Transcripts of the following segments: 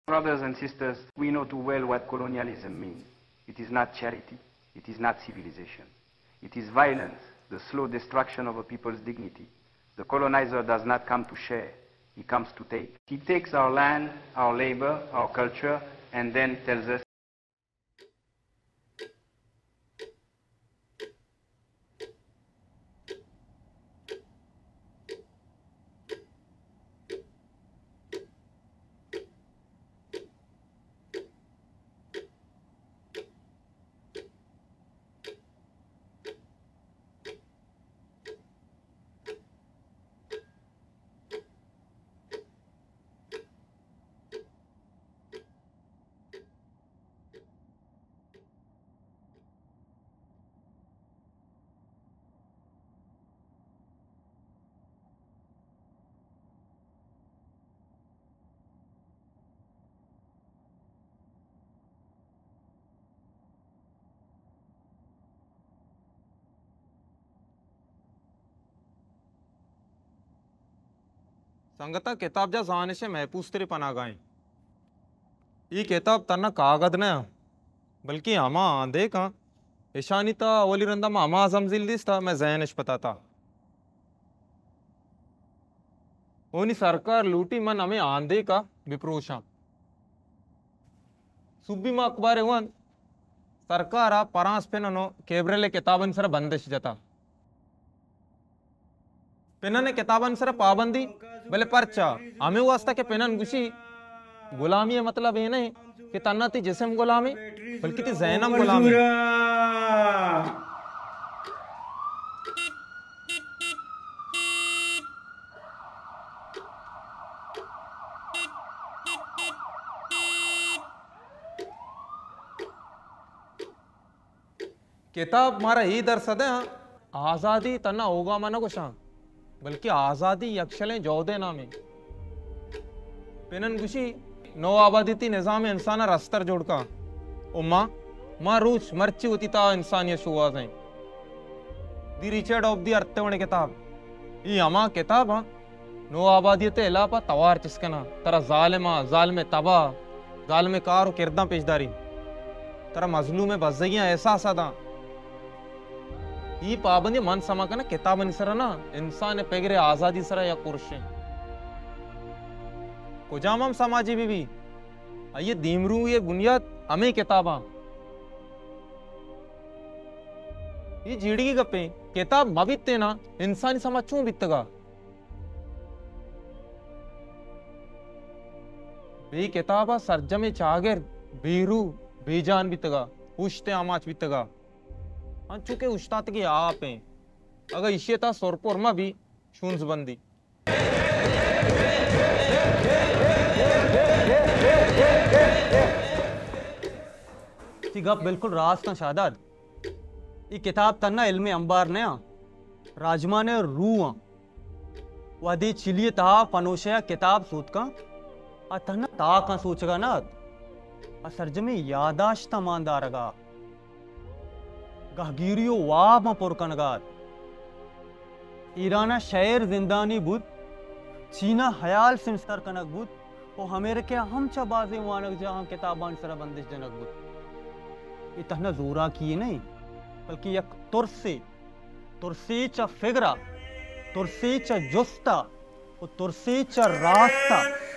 Brothers and sisters, we know too well what colonialism means. It is not charity. It is not civilization. It is violence, the slow destruction of a people's dignity. The colonizer does not come to share. He comes to take. He takes our land, our labor, our culture, and then tells us سنگتاں، کتاب جاہ زانش ءِ محفوظ تریں پناہ گاہ ایں۔ اے کتاب تھنا کاگد نہ اَں، بلکیں ہما آندیک اَں، اشانی تہا اولی رندا ما ہما زمزیل دیستا، مئے ذہن اش پتاتا۔ اونی سرکار لوٹی من ہمے آندیکا بپروشاں۔ سوبی ما اخبارے وانت، سرکار ءَ پرانس پنن ءُ کیبرل ءِ کتابانی سرا بندش جتا۔ پنن ءِ کتابانی سرا پابندی، بلے پرچا؟ ہمے واسطہ کہ پنن گوشی، غلامی ءِ مطلب اے نہ اِنت کہ تھنا تئی جسم غلام اِنت، بلکہ تئی ذہن ہم غلام اِنت۔ کتاب مارا اے درس ءَ دئے، آزادی تھنا اوگام ءَ نہ گوشاں، بلکہ آزادی یک شلیں جہدے نامے۔ پنن گوشی، نوآبادیاتی نظام انسان ءَ رستر جوڑ کا۔ او ما، ما روچ مرچی وتی تہا انسانی ءَ شوہاز ایں۔ دی ریچرڈ آف دی ارتھ وڑیں کتاب۔ اے ہما کتاب اَں، نوآبادیت ءِ ہلاپ ءَ توار چست کناں۔ ترا ظالم ءَ، ظالم ءِ تب ءَ، ظالم ءِ کار ءُ کرداں پیش داری۔ ترا مظلوم ءِ بزگیاں احساس ءَ داں۔ اے پابندی من سما کناں کتابانی سرا نہ، انسان ءِ پگر ءِ آزادی سرا یک ارشے۔ کجام ہم سماجے بہ بی، آئی ءِ دیمروی ءِ بنیاد ہمے کتاباں۔ اے جیڑگی گپیں، کتاب مہ بیتیں نا، انسانی سماج چون بیتگا؟ بے کتابا سرجمیں چاگرد بے روح، بے جان بیتگا، اوشت ءِ آماچ بیتگا۔ انچو کہ اوشتاتگیں آپ ایں۔ اگاں ایشی ءِ تہا سر پر مہ بی، شونز بندی۔ تئی گپ بالکل راست اَں شاہداد۔ اے کتاب تھنا علم ءِ امبار نہ اَں، راجمان ءِ روح اَں۔ وہدے چلی ءِ تہا پنوشے ءَ کتاب سوتکاں، آ تھنا تاکاں سوچگا نہ اَت، آ سرجمیں یاداشتاں مان دارگا اَت۔ گہگیری ءُ واباں پر کنگا اَت۔ ایران ءَ شعر زندانی بوت، چین ءَ ہیال سنسر کنگ بوت ءُ امریکہ ءَ ہم چہ بازیں وانگجاہاں کتابانی سرا بندش جنگ بوت۔ اے تھنا زوراکی یے نہ اِنت، بلکیں یک ترسے، ترسے چہ فگر ءَ، ترسے چہ جست ءَ ءُ ترسے چہ راست ءَ۔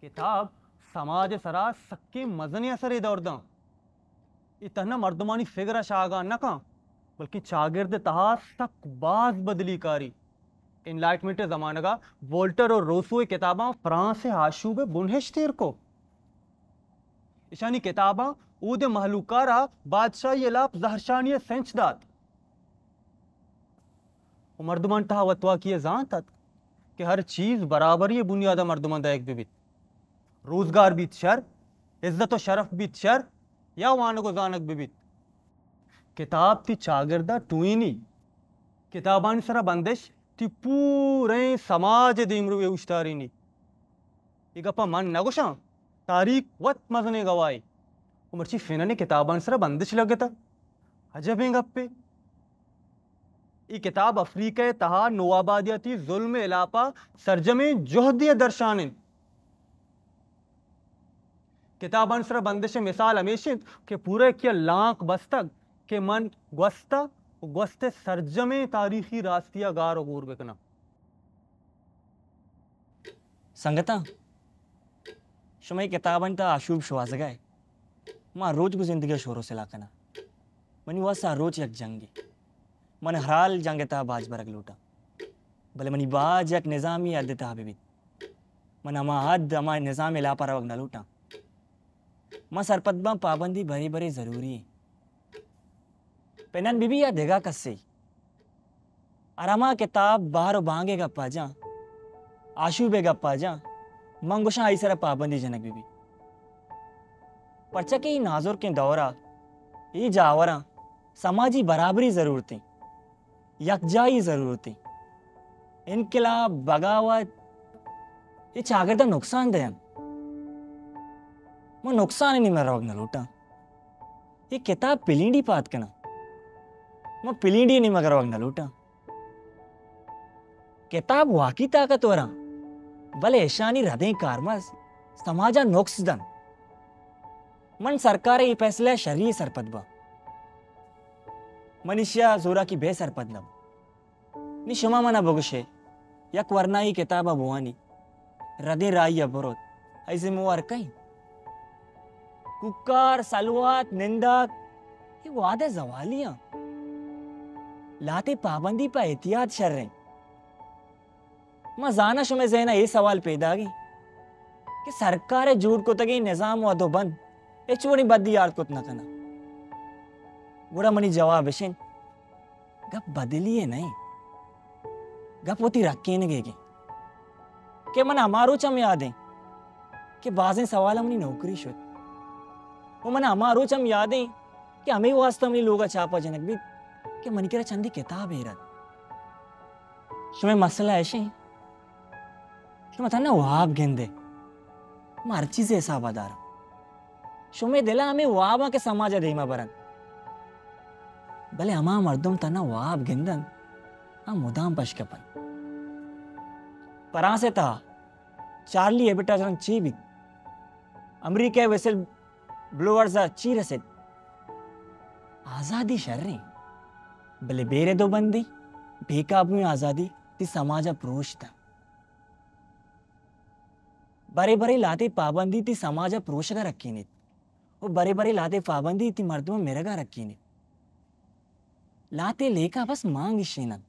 کتاب سماج ءِ سرا سکیں مزنیں اثرے دور داں۔ اے تھنا مردمانی فگر ءَ شاہگان نہ کن، بلکیں چاگرد ءِ تہا سک باز بدلی کاری۔ انلائٹمنٹ ءِ زمانگ ءَ وولٹر ءُ روسو ءِ کتاباں فرانس ءِ آشوب ءِ بنہشت ایر کو۔ اشانی کتاباں اود ءِ مہلوک ءَ را بادشاہی ءِ ہلاپ زہرشانی ءِ سنچ دات۔ ءُ مردمانی تہا وتواکی ءَ زانت ات کہ ہر چیز برابری ءِ بنیاد ءَ مردماں دئیگ بہ بیت۔ روزگار بیت شر، عزت ءُ شرف بیت شر، یا وانگ ءُ زانگ بہ بیت۔ کتاب تئی چاگرد ءَ ٹوہینی، کتابانی سرا بندش تئی پوریں سماج ءِ دیمروی ءَ اوشتارینی۔ اے گپاں من نہ گوشاں، تاریخ وت مزنیں گواہے۔ و مرچی فنانی کتابانی سرا بندش لگتہ۔ عجبیں گپے۔ اے کتاب افریقہ ءِ تہا نوآبادیاتی ظلم ءِ ہلاپ ءَ سرجمیں جہدے ءَ درشان انت۔ کتابانی سرا بندش ءِ مثال ہمیش انت کہ پورا یکے ءَ لانک بستگ کہ من گوست ءَ و گوست ءِ سرجمیں تاریخی راستی ءَ گار و گور بکناں۔ سنگتاں، شمئے کتابانی تہا آشوب شوہازگا ئے۔ ما ہر روچ گوں زندگی ءَ شور و سلاہ کناں۔ منی واستا ہر روچ یک جنگے۔ من ہر حال جنگ ءِ تہا باج برگ لوٹاں۔ بلے منی باج یک نظامی حد ءِ تہا بہ بیت۔ من ہما حد، ہما نظام ءِ ہلاپ ءَ روگ نہ لوٹاں۔ من سرپد باں پابندی برے برے ضروری انت۔ پنن بہ بی یا دگہ کسے۔ ہر ہما کتاب بہر و بانگ ءِ گپ ءَ جاں، آشوب ءِ گپ ءَ جاں، من گوشاں آئی سرا پابندی جنگ بہ بی۔ پرچا کہ اے نازرکیں دور ءَ اے جاوراں سماجی برابری ضرورت انت، یکجائی ضرورت انت۔ انقلاب، بغاوت، اے چاگرد ءَ نقصان دئینت۔ من نقصان ءِ نیمگ ءَ روگ نہ لوٹاں۔ اے کتاب پلینڈی پاد کناں۔ من پلینڈی ءِ نیمگ ءَ روگ نہ لوٹاں۔ کتاب واقعی طاقتور انت، بلے اشانی ردیں کارمرز سماج ءَ نقص دنت۔ من سرکار ءِ اے پیسلہ ءَ شری سرپد باں۔ من ایشی ءَ زوراکی بے سرپد نہ باں۔ نی شما من ءَ بگوش ئے، یک ورنایے کتاب ءَ بوانی، ردیں راہی ءَ بروت، آئی ذمہ وار کئے انت؟ کوکار، سلوات، ننداک، اے وہد ءِ زوالی آں۔ لہتے پابندی پہ احتیاط شر انت۔ ما زاناں شمئے ذہن ءَ اے سوال پیداگ انت کہ سرکار ءِ جوڑ کتگیں نظام و حد و بند ہچ وڑیں بدی آرت کت نہ کناں۔ گڑا منی جواب اش انت، گپ بدلی ءِ نہ انت، گپ وتی رکینگ ءِ کہ من ہما روچ ہم یاد انت کہ بازیں سوال ءَ منی نوکری شت۔ و من ہما روچ ہم یاد انت کہ ہمے واسطہ منی لوگ ءَ چاپ ءَ جنگ بیت کہ منی کرا چندے کتاب ایر ات۔ شمئے مسئلہ اش انت، شما تھنا واب گندے، ما ہر چیزے حساب ءَ داراں۔ شمئے دل ءَ ہمے واب آں کہ سماج ءَ دیما برنت، بلے ہما مردم تھنا واب گندنت، آ مدام پشکپنت۔ فرانس ءِ تہا چارلی ہیبٹ ءَ رند چی بیت؟ امریکہ ءِ وسل بلوورز ءَ چی رست؟ آزادی شریں، بلے بے رد و بندی، بے قابویں آزادی تئی سماج ءَ پروشت۔ برے برے لہتے پابندی تئی سماج ءَ پروشگ ءَ رکینیت و برے برے لہتے پابندی تئی مردم ءَ مرگ ءَ رکینیت۔ لہتے لیکہ بس مان گیشیننت۔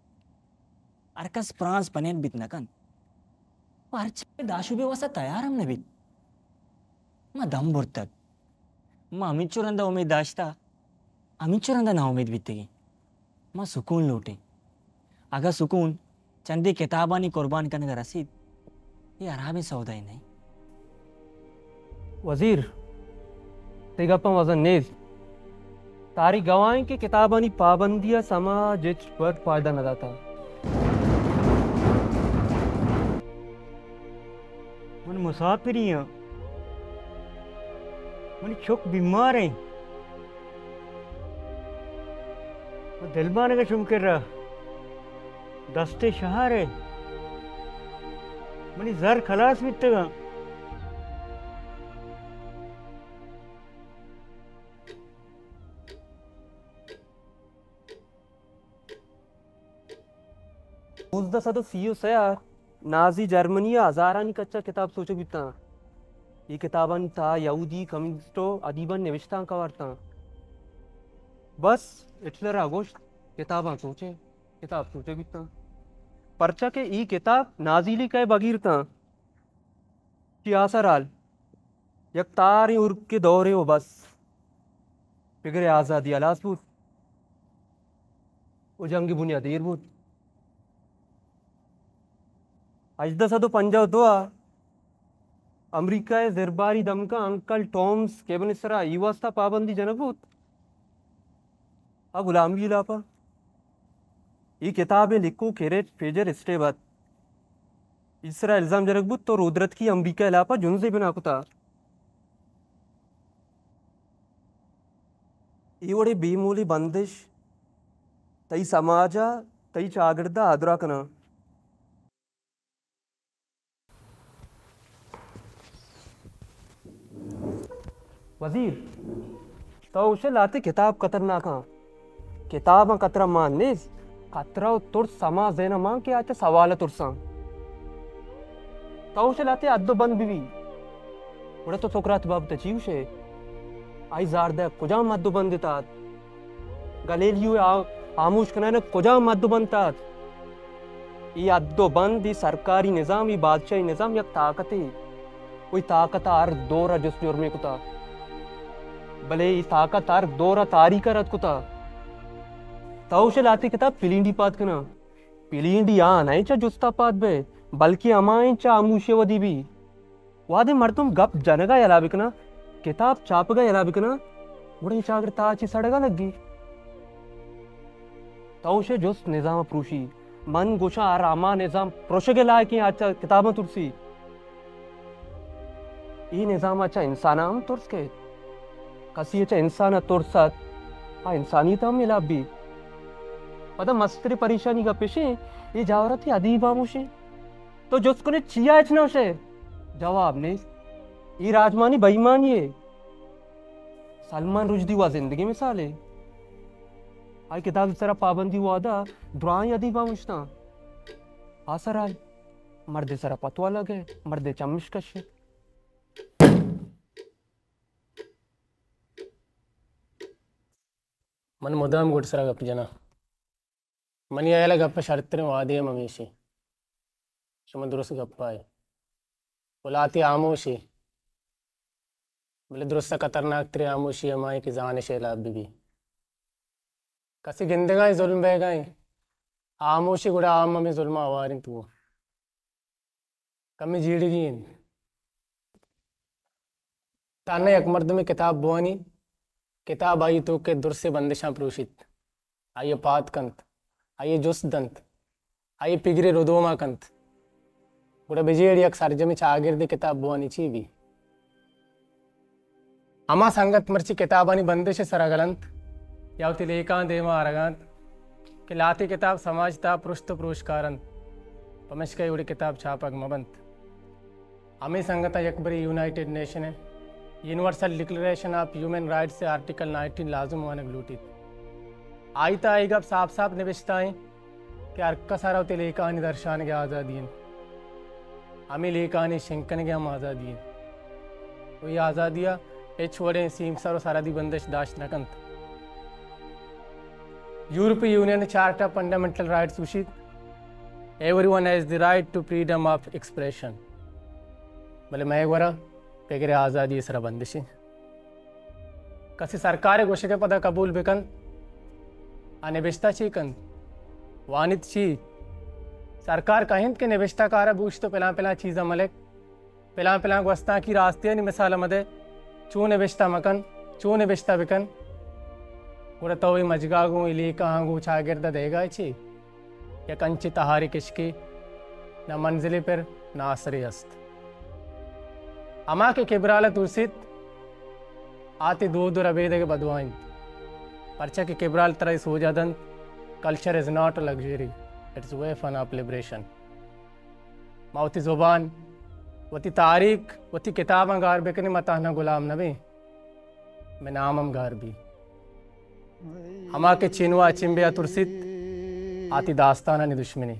ہر کس پرانس پنین بیت نہ کنت۔ و ہرچی داشوبے واسطہ تیار ہم نہ بیت۔ ما دم برتگ۔ ما ہمینچو رندا امید داشتہ، ہمینچو رندا ناامید بیتگیں۔ ما سکون لوٹیں۔ اگاں سکون چندے کتابانی قربان کنگ ءَ رسیت، اے ہرابیں سودائے نہ انت۔ وزیر، تئی گپاں وزن نیست۔ تاریخ گواہ انت کہ کتابانی پابندی ءَ سماج ہچ وڑ فائدہ نہ داتہ۔ من مسافری آں۔ منی چک بیمار انت۔ من دلمانگ ءَ شم کرا دست شہار ءَ۔ منی زر خلاص بیتگاں۔ نوزدہ سد و سی و سئے ءَ نازی جرمنی ءَ ہزارانی کچ ءَ کتاب سوچگ بیتاں۔ اے کتابانی تہا یہودی، کمیونسٹ و ادیبانی نبشتانک آورتاں۔ بس ہٹلر ءَ گوشت، کتاباں سوچے، کتاب سوچگ بیتاں۔ پرچا کہ اے کتاب نازی لیکہ ءِ بگیر تاں۔ چی آسر حال؟ یک تاریں ہرکے دورے و بس۔ پگر ءِ آزادی ہلاس بوت و جنگ ءِ بنیاد ایر بوت۔ ہژدہ سد و پنجاہ و دو ءَ امریکہ ءِ زرباری دمگاں انکل ٹامز کیبن ءِ سرا اے واسطہ پابندی جنگ بوت، آ غلامی ہلاپ ءَ۔ اے کتاب ءِ لکھوک ہیریٹ بیجر اسٹیو ات۔ ایشی ءِ سرا الزام جنگ بوت تو رودرتکی امریکہ ءِ ہلاپ ءَ جنزے بنا کتا۔ اے وڑیں بے مولیں بندش تئی سماج ءَ، تئی چاگرد ءَ آدرا کناں۔ وزیر، تو گوشے لہتے کتاب خطرناکاں۔ کتاباں خطرہ مان نیست، خطرہ و ترس ہما ذہن ءَ مان کہ آ چہ سوال ءَ ترساں۔ تو گوشے لہتے حد و بند بہ بی۔ گڑا تو سقراط بابت ءَ چی گوشے؟ آئی زاردہ کجام حد و بند ءَ تات؟ گلیلیو ءِ آ-، ہاموش کنان ءَ کجام حد و بند تات؟ اے حد و بند، اے سرکاری نظام، اے بادشاہی نظام یک طاقتے۔ وئی طاقت ءَ ہر دور ءَ جست جرمے کتا۔ بلے اے طاقت ہر دور ءَ تاریخ ءَ رد کتا۔ تو گوشے لہتے کتاب پلینڈی پاد کناں۔ پلینڈی آ نہ انت چہ جست ءَ پاد بئے، بلکیں ہما انت چہ ہاموشی ءَ ودی بی۔ وہدے مردم گپ جنگ ءَ یلہ بکناں، کتاب چھاپگ ءَ یلہ بکناں، گڑا اے چاگرد ءَ چی سڑگ ءَ لگی؟ تو گوشے جست نظام ءَ پروشی۔ من گوشاں ہر ہما نظام پروشگ ءِ لائق انت آ چہ کتاباں ترسی۔ اے نظام ءَ چہ انسان ءَ ہم ترس کئیت۔ کسی ءَ چہ انسان ءَ ترس ات، آ انسانیت ءَ ہم ہلاپ بیت۔ پدا مستریں پریشانی گپ اش انت، اے جاور ءَ تئی ادیب ہاموش انت۔ تو جست کنے چیا ہچ نہ گوشئے؟ جواب نیست۔ اے راجمانی بے ایمانی یے۔ سلمان رشدی وا زندگیں مثالے۔ آئی کتاب ءِ سرا پابندی وہدا درائیں ادیباں اوشتاں۔ آسر آئی مردے سرا پتوا لگئے، مردے چمش کشے۔ من مدام گڈ سرا گپ جناں۔ منی ہیال ءَ گپ ءِ شرتریں وہدے ہم ہمیش انت۔ شما درست گپ ءَ ئے۔ و لہتے ہاموش ئے۔ بلے درست ءَ خطرناک تریں ہاموشی ہما انت کہ زانش ءِ ہلاپ بہ بی۔ کسے گندگ ءَ انت ظلم بیگ ءَ انت، ہاموش ئے گڑا آ ہم ہمے ظلم ءَ ہوار انت گوں۔ کمے جیڑگی انت۔ تہنا یک مردمے کتاب بوانی، کتاب آئی ءِ توک ءَ درسیں بندشاں پروشیت، آئی ءَ پاد کنت، آئی ءَ جست دنت، آئی ءِ پگر ءَ ردوم ءَ کنت، گڑا بجیڑ یک سرجمیں چاگردے کتاب بوانی چی بی؟ ہما سنگت مرچی کتابانی بندش ءِ سرا گل انت یا وتی لیکہاں دیما آرگ ءَ انت کہ لہتے کتاب سماج ءِ تہا پرشت ءُ پروشکار انت، پمشکا اے وڑیں کتاب چھاپگ مہ بنت۔ ہمے سنگتاں یکبرے یونائیٹڈ نیشن ءِ universal declaration of human rights ءِ آرٹیکل نائنٹین لازم وانگ لوٹیت۔ آئی ءِ تہا اے گپ ساپ ساپ نبشتہ انت کہ ہر کس ءَ را وتی لیکہانی درشانگ ءِ آزادی انت۔ ہمے لیکہانی شنگ کنگ ءِ ہم آزادی انت۔ و اے آزادی ءَ ہچ وڑیں سیمسر و سرحدی بندش داشت نہ کنت۔ یورپی یونین ءِ چارٹر آف فنڈامنٹل رائٹس گوشیت، Everyone has the right to freedom of expression. بلے مئے گورا پگر ءِ آزادی ءِ سرا بندش انت۔ کسے سرکار ءِ گوشگ ءَ پدا قبول بہ کنت، آ نبشتہ چے کنت؟ وانیت چی؟ سرکار کاینت کہ نبشتہ کار ءَ بوشت ءُ پلان پلان چیزاں ملک، پلان پلان گوستانکی راستیانی مثال ءَ مدئے، چون نبشتہ مکن، چون نبشتہ بکن۔ گڑا تو اے مجگاں گوں، اے لیکہاں گوں چاگرد ءَ دئیگ ءَ ئے چے؟ یک انچیں تہارے کشکے، نہ منزلے پر، نہ آسرے است۔ ہما کہ کبرال ءَ ترسیت، آ تئی دود ءُ ربیدگ ءِ بدواہ انت۔ پرچا کہ کبرال ترا اے سوج ءَ دنت، Culture is not a luxury, it's weapon of liberation. ما وتی زبان، وتی تاریخ، وتی کتاباں گار بکنیں، ما تہنا گلام نہ بیں، مئے نام ہم گار بی۔ ہما کہ چینو ءَ اچمبے ءَ ترسیت، آ تئی داستانانی دشمنے۔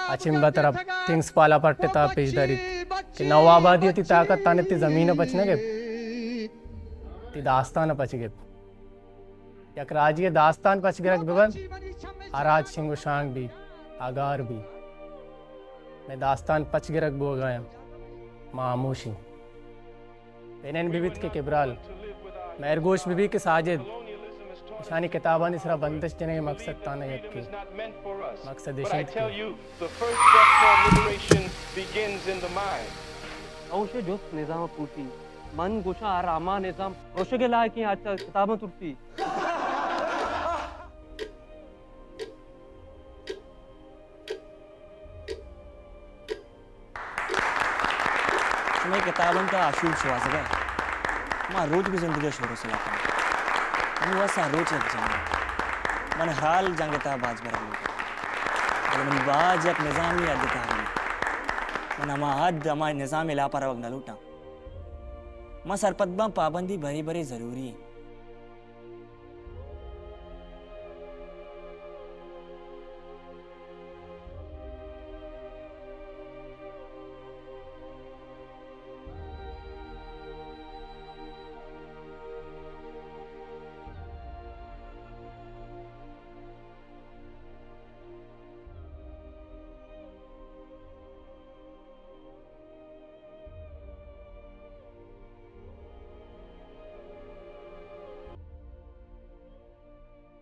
اچمبا ترا تھنگس پالا پٹ ءِ تہا پیش داریت کہ نوآبادی ءَ تئی طاقت تہنا تئی زمین ءَ پچ نہ گپت، تئی داستان ءَ پچ گپت۔ یک راجے ءِ داستان پچ گرگ بہ بنت، آ راج شنگ ءُ شانگ بی، آ گار بی۔ مئے داستان پچ گرگ بوگ ءَ انت، ما ہاموش ایں۔ بنین بہ بیت کہ کبرال، مہرگوش بہ بیت کہ ساجد، اشانی کتابانی سرا بندش جنگ ءِ مقصد تہنا یکے۔ مقصد اش انت کہ اوشے جست نظام پوشی۔ من گوشاں ہر ہما نظام پروشگ ءِ لائق ایں، آ چہ کتاباں ترسی۔ کتاباں تہ آشوب شوہازگ ءَ، ما روچ بہ زندگی ءَ شور ءُ سلاہ کنیں۔ نوں وس ءَ روچ یک جنگ ءَ۔ من ہر حال جنگ ءِ تہا باز برگ لوٹاں۔ بلے منی باز یک نظامی حد ءِ تہا بیت۔ من ہما حد، ہما نظام ءِ ہلاپ ءَ روگ نہ لوٹاں۔ من سرپد باں پابندی برے برے ضروری اِنت۔